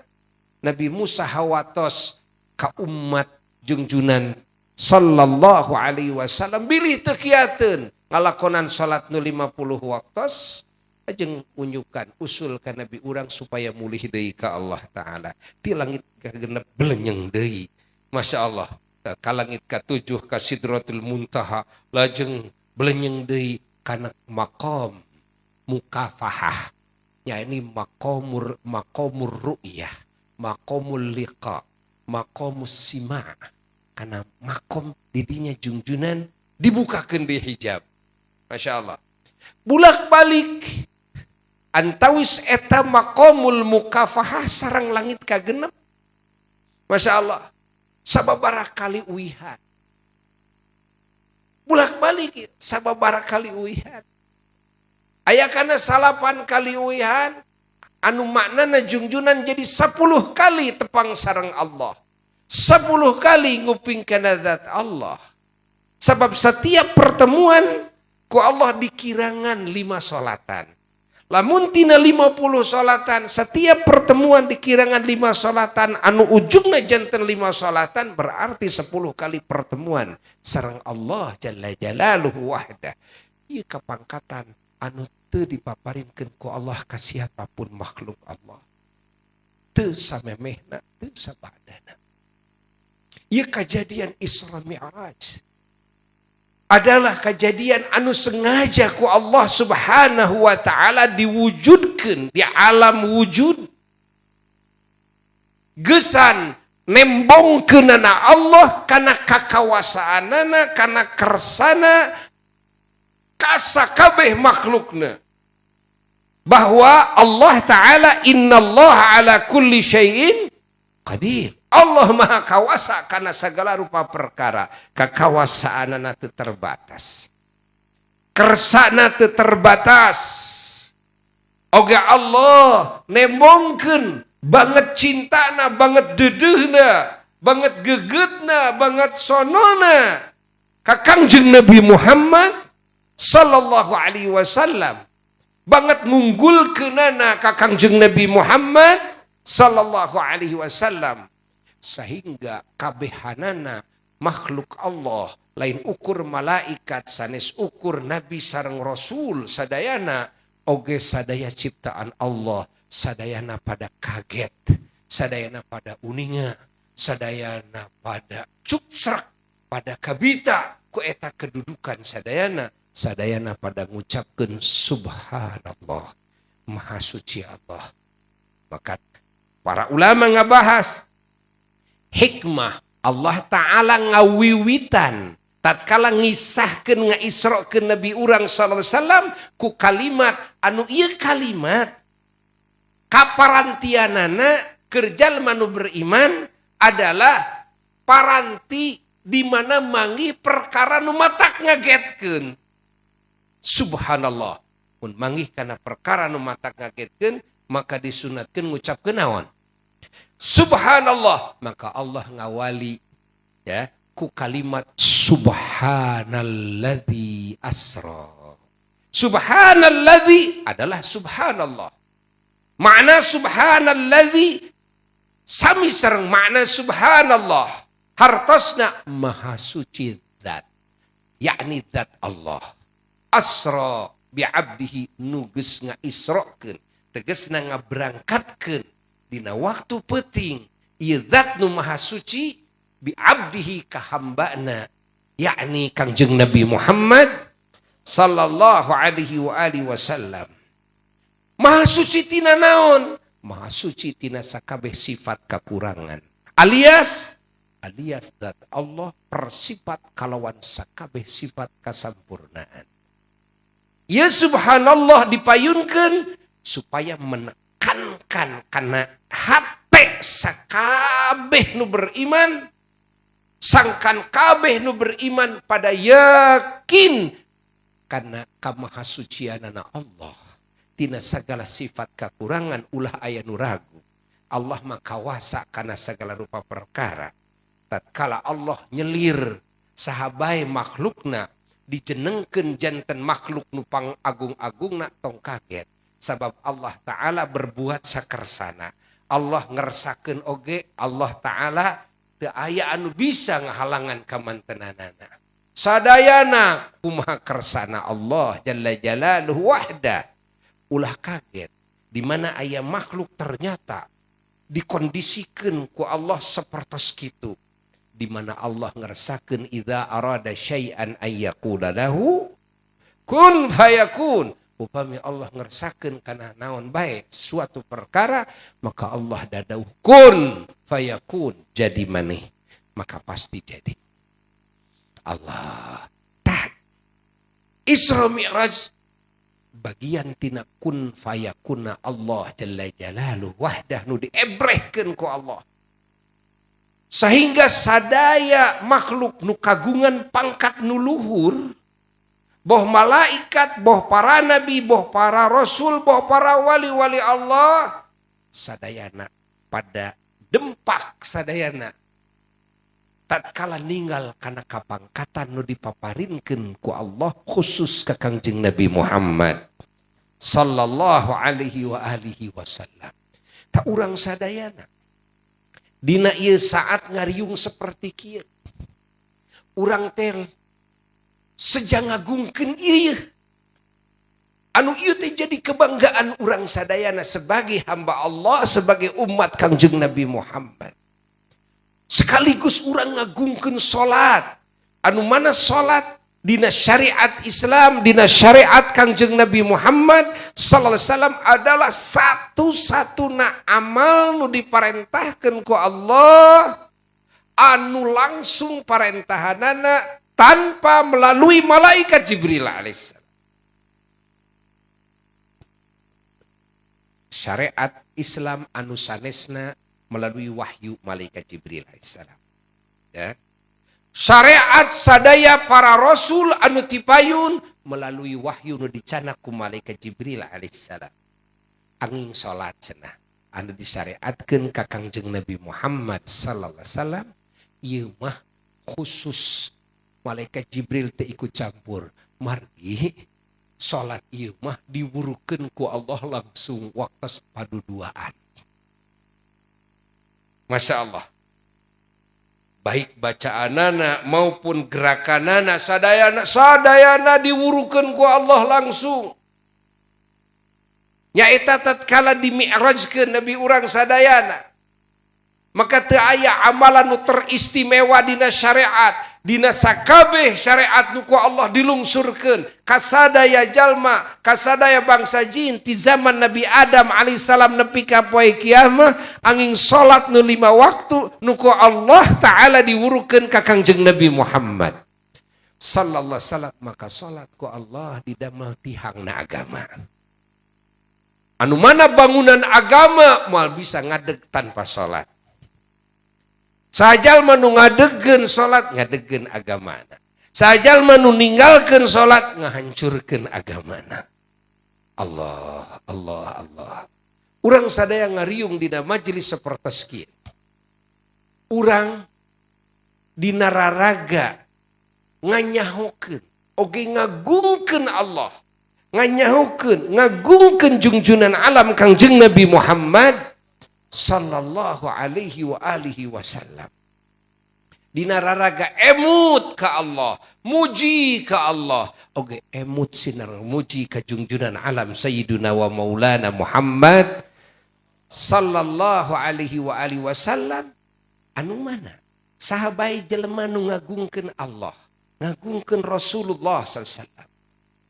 Speaker 1: Nabi Musa hawatos ka umat jungjunan sallallahu alaihi wasallam bilih teu kiateun ngalakonan salat nu 50 waktos, ajeng unyukan usul ka Nabi urang supaya mulih deui ka Allah Ta'ala. Di langit kagenep belenyeng deui, Masya Allah, ka langit katujuh, ka Sidratul Muntaha, lajeng belenyeng deui kana maqam mukafahah, ya ini maqamur maqamur ru'yah, maqamul liqa, maqamus sima', kana makom didinya jungjunan dibukakeun di hijab. Masya Allah, bulak balik antawis eta maqamul mukafahah sareng langit kagenep. Masya Allah, sababaraha kali uihan, bulak balik sababaraha kali uihan, aya kana 9 kali uihan, anu maknana jungjunan jadi 10 kali tepang sareng Allah, 10 kali nguping kana zat Allah, sebab setiap pertemuan ku Allah dikirangan 5 solatan. Lamun tina 50 solatan, setiap pertemuan dikirangan 5 solatan, anu ujungnya janten 5 solatan, berarti 10 kali pertemuan sareng Allah Jalla Jalaluhu wahdah. Ieu kapangkatan anu teu dipaparinkeun ku Allah ka siapapun makhluk Allah. Teu samemehna, teu sabadana. Ieu kejadian Isra Mi'raj adalah kejadian anu sengaja ku Allah Subhanahu wa Ta'ala diwujudkan di alam wujud, gesan nembongkeunana Allah kana kakawasaanana, kana kersana ka sakabeh makhlukna, bahwa Allah Ta'ala innallaha ala kulli syai'in qadir. Allah Maha Kawasa karena segala rupa perkara. Kakawasaanana teu terbatas, kersana teu terbatas. Oge Allah nembongkeun banget cintana, banget dedehna, banget gegetna, banget sonona ka Kangjeng Nabi Muhammad sallallahu alaihi wasallam, banget ngunggulkeunana ka Kangjeng Nabi Muhammad sallallahu alaihi wasallam, sehingga kabehanana makhluk Allah, lain ukur malaikat, sanes ukur nabi sareng rasul sadayana, oge sadaya ciptaan Allah sadayana pada kaget, sadayana pada uninga, sadayana pada cuksrak, pada kabita ku eta kedudukan sadayana. Sadayana pada ngucapkeun subhanallah, maha suci Allah. Maka para ulama ngabahas hikmah Allah Ta'ala ngawiwitan tatkala ngisahkeun, ngaisrokeun Nabi urang sallallahu alaihi wasallam ku kalimat anu ieu kalimat kaparantianana keur jalma nu beriman adalah paranti di mana manggih perkara nu matak ngagetkeun. Subhanallah. Mun manggih kana perkara nu matak ngagetkeun, maka disunatkeun ngucapkeun naon? Subhanallah. Maka Allah ngawali ya ku kalimat subhanalladzi asra. Subhanalladzi adalah subhanallah. Makna subhanalladzi sami sareng makna subhanallah. Hartosna maha suci zat, yakni zat Allah. Asra bi'abdihi, nu geus ngaisrokeun, tegesna ngaberangkatkeun dina waktu peuting ieu zat nu maha suci, bi'abdihi ka hambana, yakni Kangjeng Nabi Muhammad sallallahu alaihi wa alihi wasallam. Maha suci tina naon? Maha suci tina sakabeh sifat kekurangan, alias alias zat Allah persifat kalawan sakabeh sifat kasampurnaan. Ya subhanallah dipayunkan supaya menekankan karena hate sakabeh nu beriman, sangkan kabeh nu beriman pada yakin karena kamahasucianana Allah tina segala sifat kekurangan. Ulah aya nu ragu, Allah mah kawasa karena segala rupa perkara. Tatkala Allah nyelir sahabai makhlukna Dijenengkeun janten makhluk nu pang agung-agungna, tong kaget, sabab Allah Ta'ala berbuat sakersana. Allah ngersakeun oge Allah Ta'ala, teu aya anu bisa ngahalangan kamantenanana. Sadayana kumaha kersana Allah Jalla Jalaluhu wahdah. Ulah kaget di mana aya makhluk ternyata dikondisikan ku Allah sepertos kitu, di mana Allah ngersakeun idza arada syai'an ayyaqula lahu kun fayakun. Upami Allah ngersakeun kana naon bae suatu perkara, maka Allah dadauh kun fayakun, jadi maneh, maka pasti jadi. Allah tah, Isra Mi'raj bagian tina kun fayakuna Allah Jalla Jalaluhu wahdah nu diebrehkeun ku Allah, sehingga sadaya makhluk nu kagungan pangkat nu luhur, boh malaikat, boh para nabi, boh para rasul, boh para wali-wali Allah, sadayana pada dempak sadayana tatkala ninggal kana kapangkatan nu dipaparinkeun ku Allah khusus ka Kangjeng Nabi Muhammad sallallahu alaihi wa alihi wasallam. Tak, urang sadayana dina ieu saat ngariung seperti kieu, urang teh seja ngagungkeun ieu, anu ieu teh jadi kebanggaan urang sadayana sebagai hamba Allah, sebagai umat Kangjeng Nabi Muhammad. Sekaligus urang ngagungkeun salat, anu mana salat dina syariat Islam, dina syariat Kangjeng Nabi Muhammad sallallahu alaihi wasallam adalah satu-satuna amal nu diparentahkeun ku Allah, anu langsung parentahanana tanpa melalui malaikat Jibril alaihissalam. Syariat Islam anu sanesna melalui wahyu malaikat Jibril alaihissalam. Ya. Syariat sadaya para rasul anu tipayun melalui wahyu nu dicanak ku malaikat Jibril alaihissalam. Anging salat cenah anu disyariatkeun ka Kangjeng Nabi Muhammad sallallahu alaihi wasallam, ieu mah khusus malaikat Jibril teu ikut campur, margi salat ieu mah diwurukeun ku Allah langsung waktu paduduaan. Masya Allah, baik bacaanana maupun gerakanana, sadayana sadayana diwurukeun ku Allah langsung, nyaeta tatkala dimi'rajkeun Nabi urang sadayana. Maka teu aya amalan nu teristimewa dina syariat, dina sakabeh syariat nu ku Allah dilungsurkeun kasadaya jalma, kasadaya bangsa jin ti zaman Nabi Adam alaihissalam nepi ka poe kiamah, anging salat nu lima waktu nu ku Allah Ta'ala diwurukeun ka Kangjeng Nabi Muhammad sallallahu alaihi wasallam. Maka salat ku Allah didamel tihangna agama, anu mana bangunan agama moal bisa ngadeg tanpa salat. Sajalma nu ngadegkeun salat, ngadegkeun agamana. Sajalma nu ninggalkeun salat, ngahancurkeun agamana. Allah, Allah, Allah. Urang sadaya ngariung dina majelis sapertos kieu, urang dina raraga nganyahokeun oge ngagungkeun Allah, nganyahokeun ngagungkeun jungjunan alam Kangjeng Nabi Muhammad sallallahu alaihi wa alihi wasallam, dina raraga emut ka Allah, muji ka Allah, oge emut sinar muji ka jungjunan alam Sayyiduna wa Maulana Muhammad sallallahu alaihi wa alihi wasallam, anu mana saha bae jelema nu ngagungkeun Allah, ngagungkeun Rasulullah sallallahu alaihi wasallam,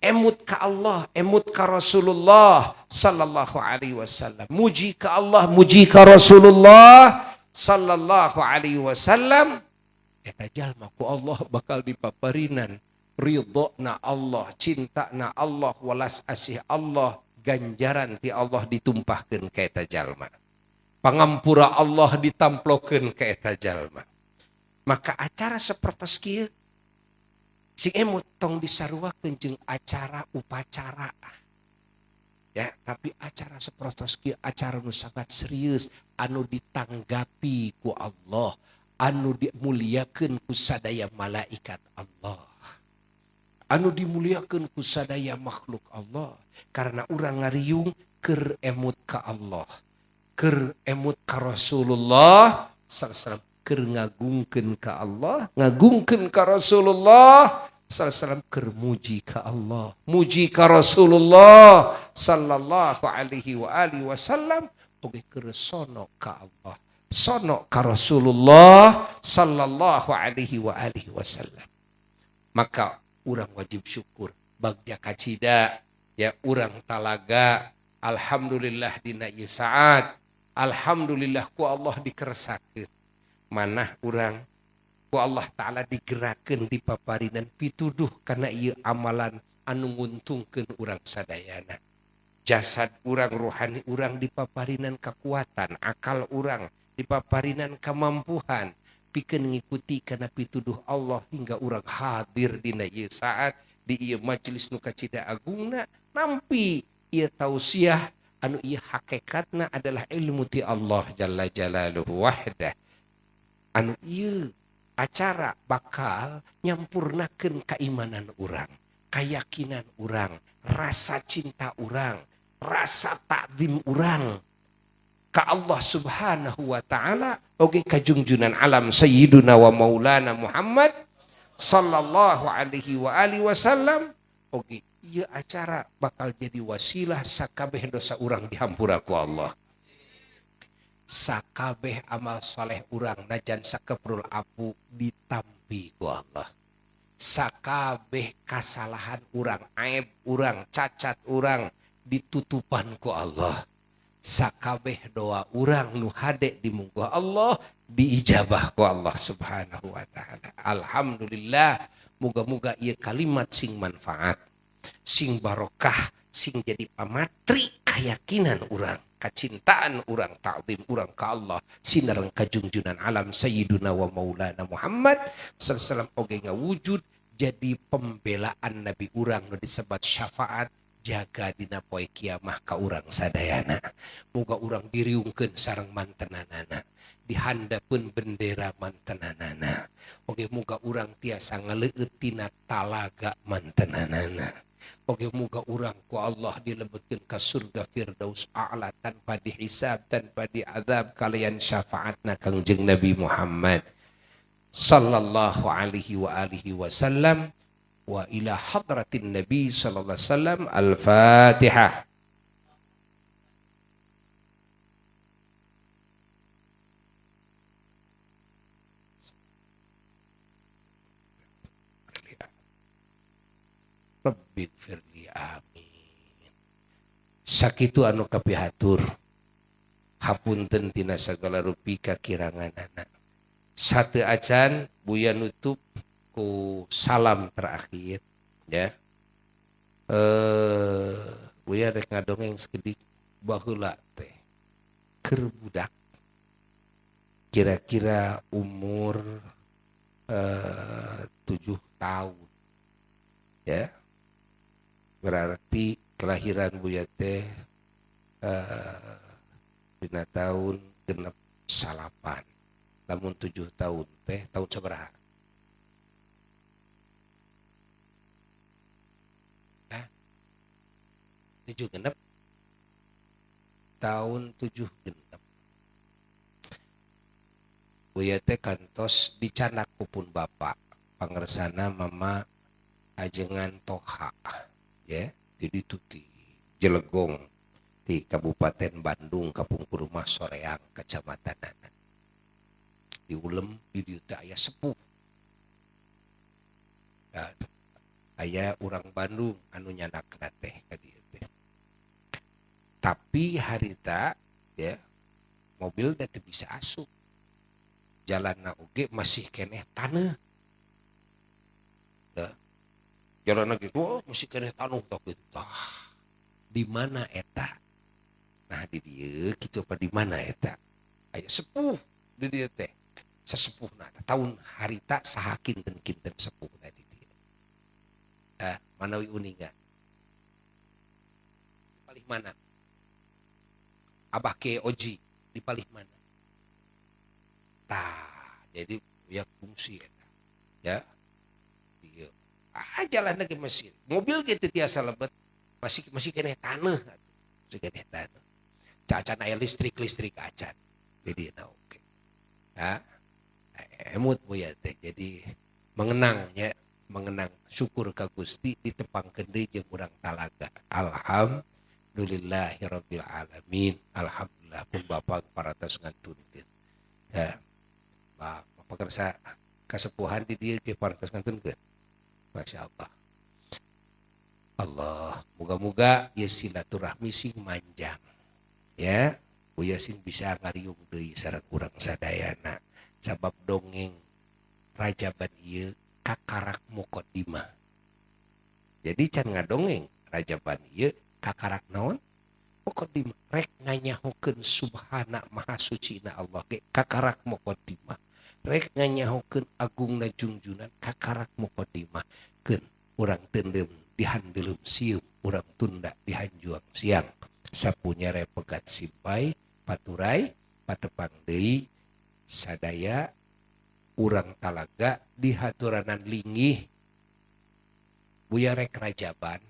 Speaker 1: emut ka Allah, emut ka Rasulullah sallallahu alaihi wasallam, muji ka Allah, muji ka Rasulullah sallallahu alaihi wasallam, eta jalma ku Allah bakal dipaparinan ridho na Allah, cinta na Allah, welas asih Allah, ganjaran ti Allah ditumpahkeun ka eta jalma, pangampura Allah ditamplokeun ka eta jalma. Maka acara sapertos kieu sing emut, tong disaruakeun jeung acara upacara ya, tapi acara sapertos kieu acara nu sangat serius, anu ditanggapi ku Allah, anu dimuliakeun ku sadaya malaikat Allah. Anu dimuliakeun ku sadaya makhluk Allah karena urang ngariung keur emut ka Allah, keur emut ka Rasulullah sallallahu alaihi wasallam, keur ngagungkeun ka Allah, ngagungkeun ka Rasulullah sallallahu alaihi wasallam, keur muji ka Allah, muji ka Rasulullah sallallahu alaihi wa alihi wasallam, oge keur sono ka Allah, sono ka Rasulullah sallallahu alaihi wa alihi wasallam. Maka urang wajib syukur bagja kacida ya urang talaga, alhamdulillah dina ieu saat, alhamdulillah ku Allah dikersakeun manah urang, ku Allah Ta'ala digerakkeun dipaparinan pituduh kana ieu amalan anu nguntungkeun urang sadayana. Jasad urang, rohani urang dipaparinan kekuatan, akal urang dipaparinan kemampuan pikeun ngikuti kana pituduh Allah hingga urang hadir dina ieu saat di ieu majelis nu kacida agungna, nampi ieu tausiah anu ieu hakikatna adalah ilmu ti Allah jalla jalaluhu wahdah. Anu ieu acara bakal nyampurnakeun keimanan urang, keyakinan urang, rasa cinta urang, rasa takdim urang ka Allah Subhanahu wa ta'ala, oge kajungjunan alam sayyiduna wa maulana Muhammad sallallahu alaihi wa alihi wasallam. Oge ieu acara bakal jadi wasilah sakabeh dosa urang dihampura ku Allah, sakabeh amal soleh urang najan sakeprul apu ditampi ku Allah, sakabeh kasalahan urang, aib urang, cacat urang ditutupan ku Allah, sakabeh doa urang nu hade dimungguh Allah diijabah ku Allah Subhanahu wa ta'ala. Alhamdulillah, muga-muga ieu kalimat sing manfaat, sing barokah, sing jadi pamatri keyakinan urang, kacintaan urang, ta'zim urang ka Allah sinareng kajungjunan alam sayyiduna wa maulana Muhammad sallallahu alaihi wasallam, oge ngawujud jadi pembelaan nabi urang nu disebat syafaat jaga dina poe kiamah ka urang sadayana. Muga urang diriungkeun sareng mantenanana, dihandapeun bendera mantenanana. Oge muga urang tiasa ngaleueut tina talaga mantenanana. Oge muga urang ku Allah dilebetkeun ka surga Firdaus A'la tanpa dihisab, tanpa diazab kalian syafaatna Kangjeng Nabi Muhammad sallallahu alaihi wa alihi wasallam. Wa ila hadratin Nabi sallallahu alaihi wasallam. Al-Fatihah. Rabbighfirli, amin. Sakitu anu kapihatur, hapunten tina sagala rupi kakiranganana. Satu acan Buya nutup ku salam terakhir ya. Buya rek ngadongeng sekedik baheula teh keur budak kira-kira umur 7 tahun ya, berarti kelahiran Buya teh dina tahun 69, lamun 7 tahun teh tahun sabaraha? 7 genep, tahun 7 genep Buya teh kantos dicanak pupun bapak pangersana mama ajengan Toha ya, jadi tuti Jelegong di Kabupaten Bandung, Kapungkur Rumah Soreang, Kecamatan Nana. Di ulem di dieu teh aya sepuh. Ya, aya urang Bandung anu nyanakna teh ka dieu teh. Tapi harita ya mobil teh teu bisa asup. Jalanna oge masih keneh taneuh. Ya. Jalanna gitu, oh, masih keneh taneuh tok gitu. Tah, di mana eta? Nah di dieu kitu apa di mana eta? Aya sepuh di dieu teh. Sesepuhna teh tahun harita saha kinten-kinten sepuhna di dieu. Manawi uninga. Di palih mana? Abah Kiai Oji di palih mana? Tah, jadi ya fungsi eta. Ya. Dieu. Ah, jalan lagi masih mobil gitu tiasa lebet, masih masih keneh taneuh, masih keneh taneuh. Cacan aya listrik listrik acan. Jadi nah, oke. Ya, emut Buya teh, jadi mengenangnya, mengenang syukur ka Gusti ditepangkeun deui jeung urang Talaga. Alhamdulillahirabbil alamin. Alhamdulillah pun bapak parantos ngantunkeun. Ya. Bapak kersa kasepuhan di dieu ge parantos ngantunkeun. Masya Allah. Allah, moga-moga ya silaturahmi sing manjang. Ya, Buya sing bisa ngariung deui sareng urang sadayana. Sabab dongeng Rajaban ieu kakarak muqaddimah. Jadi can ngadongeng Rajaban ieu kakarak naon? Muqaddimah. Rek nganyahokeun subhana maha sucina Allah ge kakarak muqaddimah. Rek nganyahokeun agungna jungjunan kakarak muqaddimah. Keun urang teundeum dihandeuleum sieup, urang tunda dihanjuang siang. Sapu nyere pegat simpai paturai patepang deui sadaya urang Talaga dihaturanan linggih. Buya rek Rajaban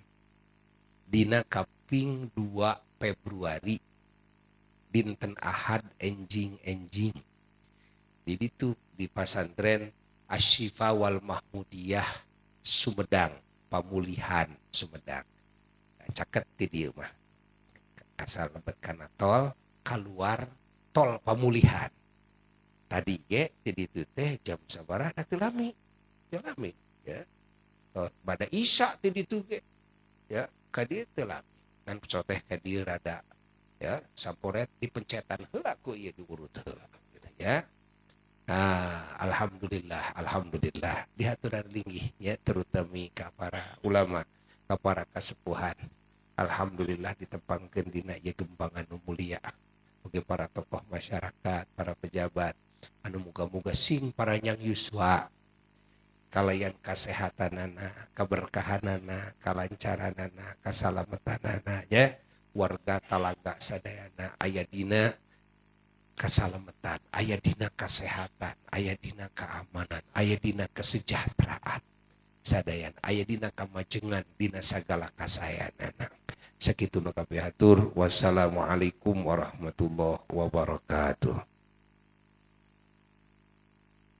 Speaker 1: dina kaping 2 Februari dinten Ahad enjing-enjing di ditu di pasantren Asyifa wal Mahmudiyah Sumedang, Pamulihan Sumedang. Caket di dieu mah, asal lebet kana tol, keluar tol Pamulihan tadi ge di ditu teh jam sabaraha teu lami, teu lami ya. Oh, pada isya di ditu ge ya, ka dieu teu lami kan, soteh ka dieu rada ya samporet dipencetan heula ku ieu diurut heula gitu ya. Nah, alhamdulillah, alhamdulillah dihaturan linggih ya, terutama ka para ulama, ka para kasepuhan. Alhamdulillah ditepangkeun dina ieu gembangan nu mulia. Oge para tokoh masyarakat, para pejabat anu muga-muga sing paranjang yuswa kalayan kasehatanana, keberkahanana, kalancaranana, kasalamatanana ya. Warga Talaga sadayana aya dina kasalamatan, aya dina kasehatan, aya dina keamanan, aya dina kesejahteraan sadayana, aya dina kamajengan dina sagala kasayanana. Sakitu nu kapihatur. Wassalamualaikum warahmatullahi wabarakatuh.